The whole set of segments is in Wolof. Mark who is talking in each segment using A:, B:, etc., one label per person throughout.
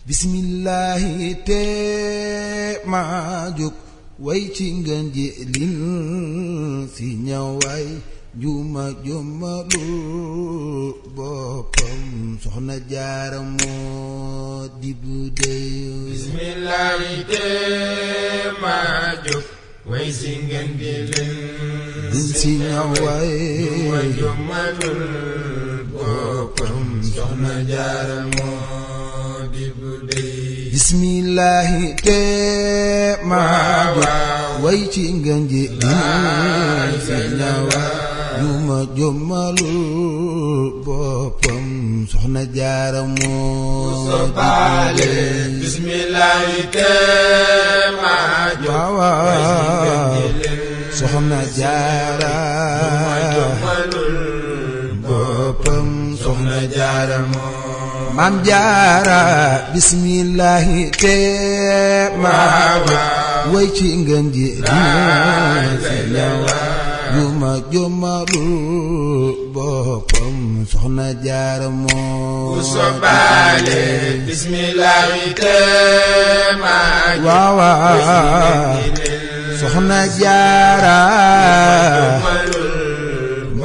A: bismillahi te ma jóg way ci ngeen ji lin si ñawaay juma jommalul boppam soxna jaara moo dibu dey
B: bismillahi te ma jóg way ci ngeen ji lin
A: si ñawaay
B: juma jommalul boppam soxna jaara moo
A: bismillahi te ma jóg way ci ngeen ji lin si ñawaay juma jommalul boppam soxna jaara moo
B: sobaale bismillahi te ma jóg
A: soxna jaara
B: jommalul
A: boppam
B: soxna jaara moo
A: maam jaara bismillahi te ma jóg way ci ngeen ji lin si ñawaay juma jommalul boppam soxna jaara moo
B: sobaale bismillahi te ma jóg
A: soxna jaara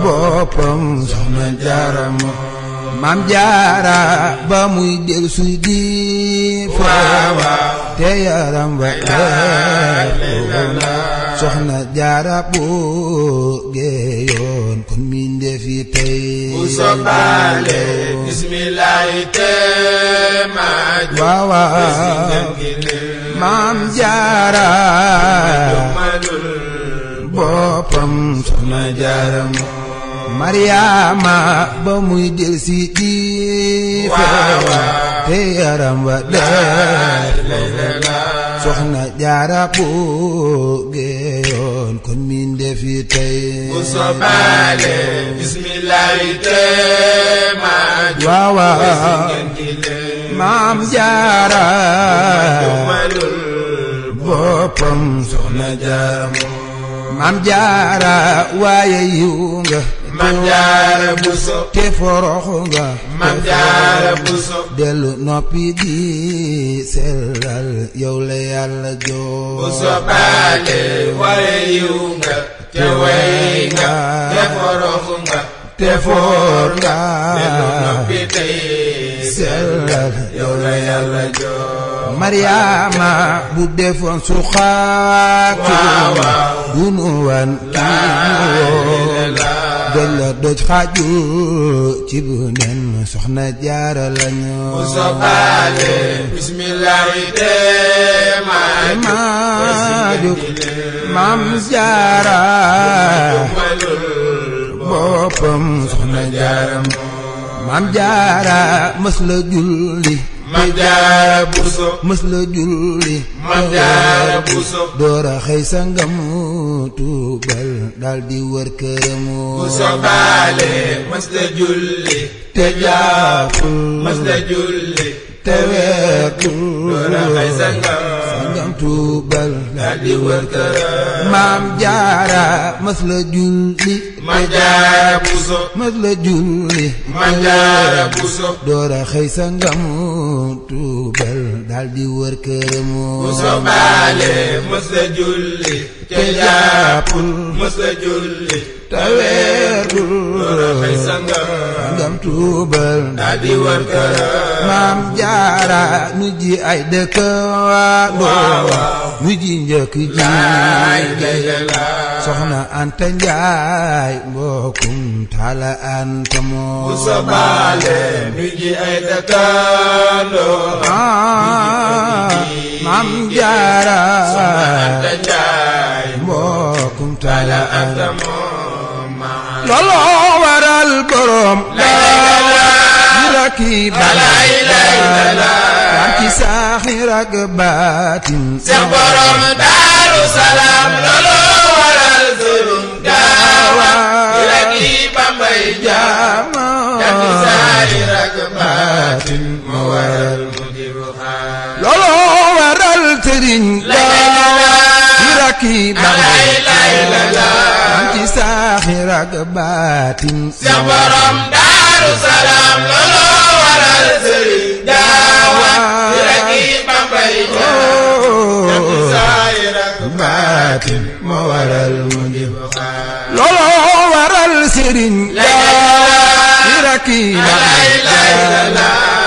A: boppam soxna jaara moo maam jaara ba muy del suy di feewa te yaram wa soxna jaara boo geeyoon kon mi ndefi tey
B: sobaale bismillahi te ma jóg
A: maam jaara boppam soxna jaara moo Mariama ba muy del si di feewa te yaram wa soxna jaara boo geeyoon kon mi ndefi tey
B: sobaale bismillahi te ma jóg
A: maam jaara boppam soxna jaara maam jaara waaye yiw nga
B: Mam Jaara Buso
A: te forox nga
B: Mam Jaara Buso
A: dellu noppi di sellal yow la Yàlla joo
B: Buso baale waaye yiw nga te way nga te forox nga te foor nga dellu noppi tey sellal yow la Yàlla joo
A: Mariama bu defoon su xaatu dunu wan doj la doj xaaju ci bu nen soxna jaara lañu
B: sobaale bismillahi te ma
A: jóg maam jaara boppam soxna jaara maam jaara mës la julli
B: Mam Jaara Buso
A: mës la julli
B: Mam Jaara Buso
A: doora xëy sangam tuubal dal di wër këramu
B: Buso baale mës la julli te jaaful mës la julli
A: te weertul
B: doora xëy sangam
A: tuubal
B: dal di wër këram
A: maam jaara mës la julli
B: Mam Jaara Buso
A: mës la julli
B: Mam Jaara Buso
A: doora xëy sangam tuubal dal di wër këramu
B: Buso baale mës la julli te jaaful mës la julli
A: te weertul
B: doora xëy sangam
A: tuubal
B: dal di wër këram
A: maam jaara nu ji ay dëkkaandoo nu ji njëkk ji soxna Anta Njaay mbokkum Taala Anta moo
B: Buso baale nu ji ay dëkkaandoo
A: maam jaara
B: Anta Njaay
A: mbokkum Taala Anta
B: moo
A: looloo waral borom ki balaay ci saaxir ak baatin
B: Seex borom Daaru Salaam looloo waral sëriñ daawa ki Bambay jaama ci saaxir ak baatin moo waral mu di bu xaar
A: looloo waral sëriñ daawa ki Bambay ci saaxir ak baatin
B: Seex borom Daaru Salaam looloo waral sëriñ daawa
A: fi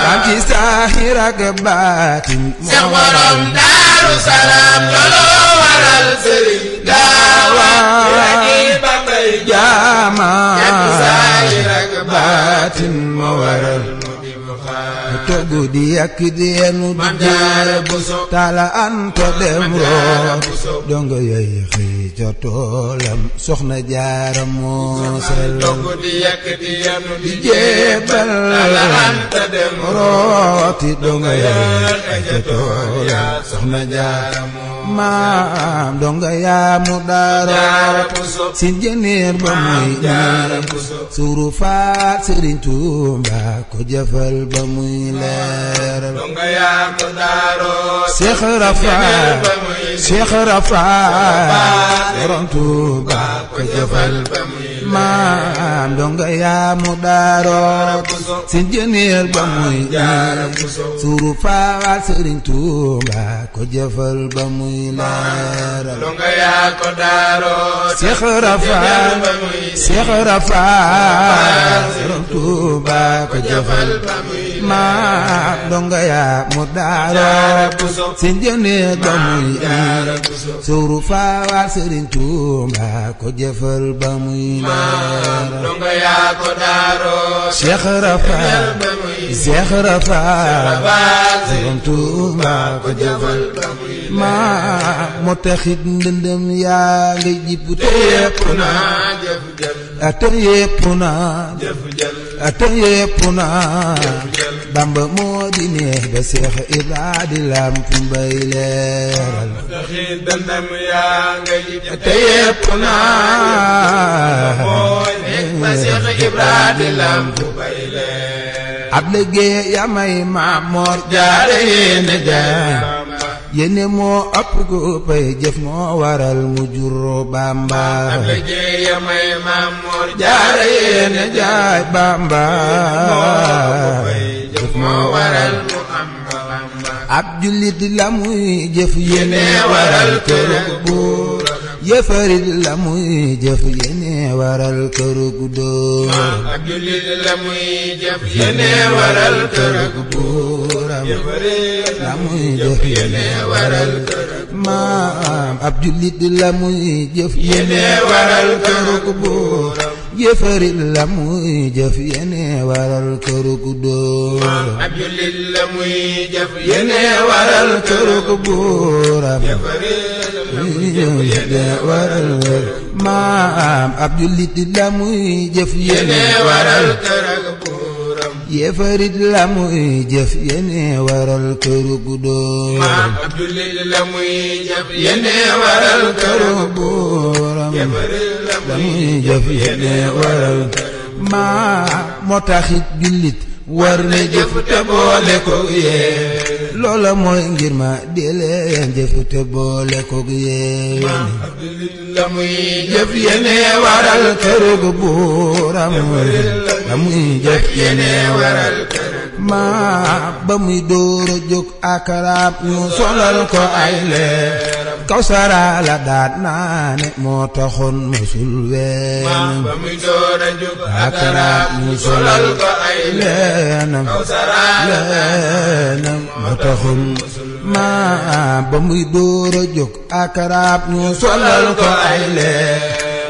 A: am ci saahir ak baatin
B: Seex borom Daaru Salaam looloo waral sëriñ gaawaan di Bambay
A: jaama
B: am ci saahir ak
A: baatin moo waral toggu di yàkk di yenu di
B: Jaara Buso
A: taala anta dem root dongo yooyu xëy ca toolam soxna Jaara moo sell
B: togg di yàkk di yenu di
A: jébbal
B: taala anta dem
A: rooti dongo yooyu xëy ca toolam soxna Jaara maam dongo yaa mu daaro
B: Jaara Buso
A: si jëneer ba muy
B: Jaara Buso
A: suuru faat Sëriñ Tuuba ko jëfal ba muy leeral
B: donga yaa mu daaroo
A: Seex Rafaal Seex Rafaal borom Tuuba ko jëfal maam donga yaa mu daaroo si jëneer ba muy suuru faat Sëriñ Tuuba ko jëfal ba muy leeral
B: donga yaa ko daaroo
A: Seex Rafaal Seex Rafaal borom Tuuba ko jëfal maam donga yaa mu daaroo si jëneer ba muy suuru faat Sëriñ Tuuba ko jëfal ba muy leeral
B: donga yaa ko daaroo
A: Seex Rafaal Seex Rafaal borom Tuuba ko jëfal maam moo taxit ndëndëm yaa ngay jib te yépp na te yépp na te yépp na Bamba moo di neex ba Seex Ibra di lamp mbay leeral
B: taxit dëndëm yaa ngay
A: te yépp na
B: ba Seex Ibra di lamp mbay leeral
A: ab liggéey ya may Maam Moor Jaara yéene jaay yéene moo ëpp ko pay jëf moo waral mu jur Bamba
B: ab liggéey ya may Maam Moor
A: Jaara yéene jaay Bamba
B: jëf moo waral mu am Bamba
A: ab jullit la muy jëf yéene waral kërug buur yëfarit la muy jëf yéene waral kërug dóor
B: ab jullit la muy jëf yéene waral kërug
A: buuram la muy jëf
B: jëf yéene waral
A: maam ab jullit la muy jëf
B: yéene waral
A: kërug buur yëfarit la muy jëf yéene waral kërug dóor
B: ab jullit la muy jëf
A: yéene waral kërug buuram maam ab jullit la muy jëf
B: yéene waral kërug buuram
A: yëfarit la muy jëf yéene waral kërug dóor
B: ab jullit la muy jëf yéene waral
A: kërug buuram la muy jëf yéene waral maam moo taxit jullit war na jëf te boole ko yee loola mooy ngir ma deleen jëf te boole ko yee
B: ab jullit la muy
A: jëf yéene waral kërug buuram la muy jëf yéene waral maa ba muy door a jóg akaraam ñu solal ko ay leer Kawsara la daan naane moo taxoon mësul ween
B: ba muy door a jóg
A: akaraam ñu solal
B: ko ay
A: leenam leenam moo taxoon maa ba muy door a jóg akaraam ñu solal ko ay leer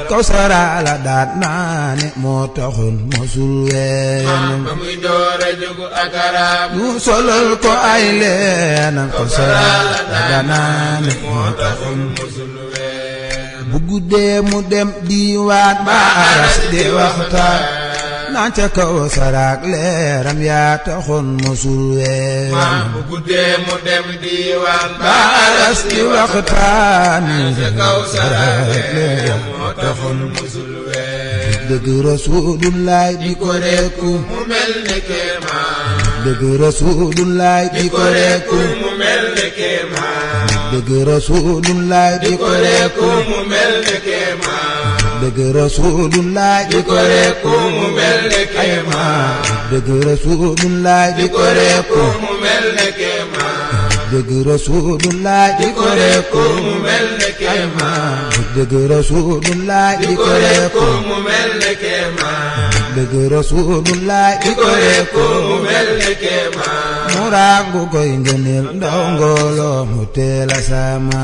A: Kawsara la daan naane moo taxoon mësul ween
B: ba muy door a jóg akaraam
A: ñu solal ko ay leenam Kawsara la daan naane moo taxoon bu guddee mu dem diiwaan ba aras di waxtaan naan ca Kawsara ak leeram yaa taxoon mësul ween
B: bu guddee mu dem diiwaan
A: ba aras di waxtaan
B: ca Kawsara
A: ak leeram
B: moo taxoon musul ween
A: dëgg Rasulullah di ko rekku
B: mu mel ni kéemaan
A: dëgg Rasulullah di ko rekku
B: mu mel ni kéemaan
A: dëgg Rasulullah di ko rekku
B: mu mel ni kéemaan
A: dëgg Rasulullah di ko rekku
B: mu mel ni kéemaan
A: dëgg Rasulullah di ko rekku
B: mu mel ni kéemaan
A: dëgg Rasulullah di ko rekku
B: mu mel ni kéemaan
A: dëgg Rasulullah di ko rekku
B: mu mel ni kéemaan
A: bëgg Rasulullah
B: di ko rekku mu mel ni kéemaan
A: mu ràngu koy ngëneel ndaw ngóoloo mu teel a sama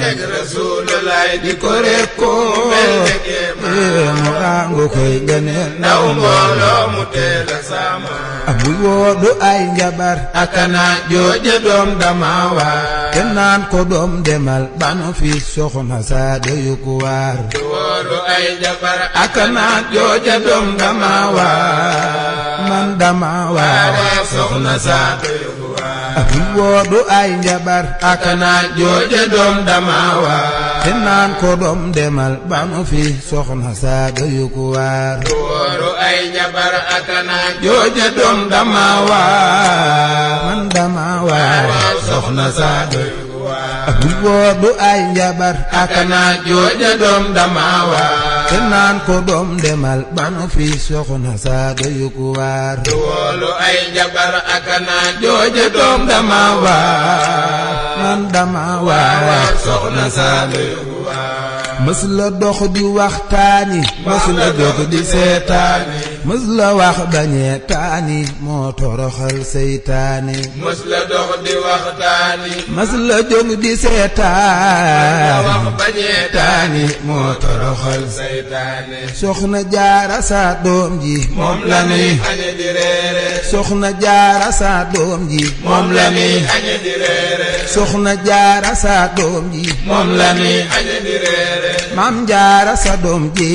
B: bëgg Rasulullah di ko rekku mu mel ni kéemaan
A: mu ràngu koy ngëneel
B: ndaw ngóoloo mu teel a sama
A: amul woodu ay njabar
B: akana jooje doom dama waar
A: te naan ko doom demal banu fi soxna saa doyu ko waar
B: woodu ay njabar akana jooje doom dama waar
A: man dama waar
B: soxna saa doyu ko waar
A: amul woodu ay njabar
B: akana jooje doom dama waar
A: te naan ko doom demal banu fi soxna saa doyu ko waar
B: woodu ay njabar akana jooje doom dama waar
A: man dama waar
B: soxna saa doyu ko waar
A: amul woodu ay njabar
B: akana jooje doom dama waar
A: te naan ko doom demal banu fi soxna saa doyu ko waar
B: woolu ay njabar akana jooje doom dama waar
A: man dama waar
B: soxna saa doyu ko waar
A: mës la dox di waxtaani mës la jóg di seetaani mës la wax bañee taani moo toroxal seytaane
B: mës la dox di waxtaani
A: mës la jóg di seetaani
B: wax bañee
A: taani moo toroxal
B: seytaane
A: soxna jaara sa doom ji
B: moom la nuy añe di reere
A: soxna jaara sa doom ji
B: moom la nuy añe di reere
A: soxna jaara sa doom ji
B: moom la nuy añe di reere
A: maam jaara sa doom ji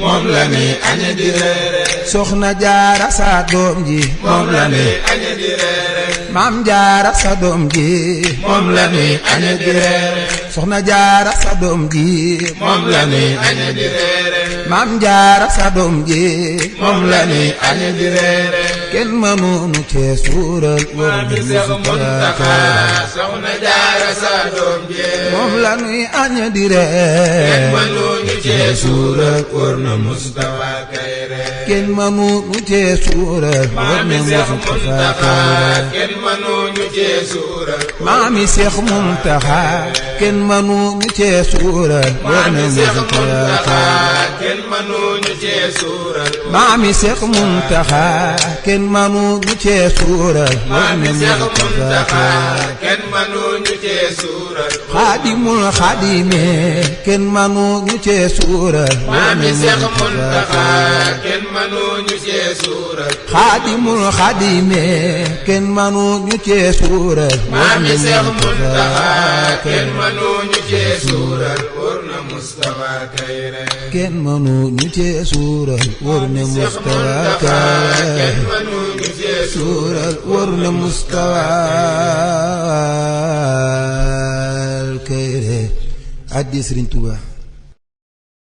B: moom la nuy añe di reere
A: soxna jaara sa doom ji
B: moom la nuy añe di reere
A: maam jaara sa doom ji
B: moom la nuy añe di reere
A: soxna jaara sa doom ji
B: moom la nuy añe di reere
A: maam jaara sa doom ji
B: moom la nuy añe di reere
A: kenn mënuñu cee suural
B: maa mi Seex Muntaxa soxna jaara sa doom ji
A: moom la nuy añe di
B: kenn
A: reer
B: mënuñu cee suural wër na Mustafa Kayre
A: kenn mënuñu cee suural
B: maa mi Seex Muntaxa
A: Kayre
B: kenn mënuñu cee suural
A: maami Seex Muntaxa kenn mënuñu cee suural
B: maa mi Seex Muntaxa
A: Kayre
B: kenn mënuñu cee suural
A: maami Seex Muntaxa kenn mënuñu cee suural
B: maa mi Seex Muntaxa kenn mënuñu cee suural
A: xaadimul xaadime kenn mënuñu cee suural
B: maa mi Seex Muntaxa kenn mënuñu cee suural
A: xaadimul xaadime kenn mënuñu cee suural
B: maa mi Seex Muntaxa kenn mënuñu cee suural wër na Mustafa Kayre
A: kenn mënuñu cee suural wër na Mustafa Kayre
B: kenn mënuñu cee
A: suural wër na Mustafa Kayre addi Sëriñ Tuubaa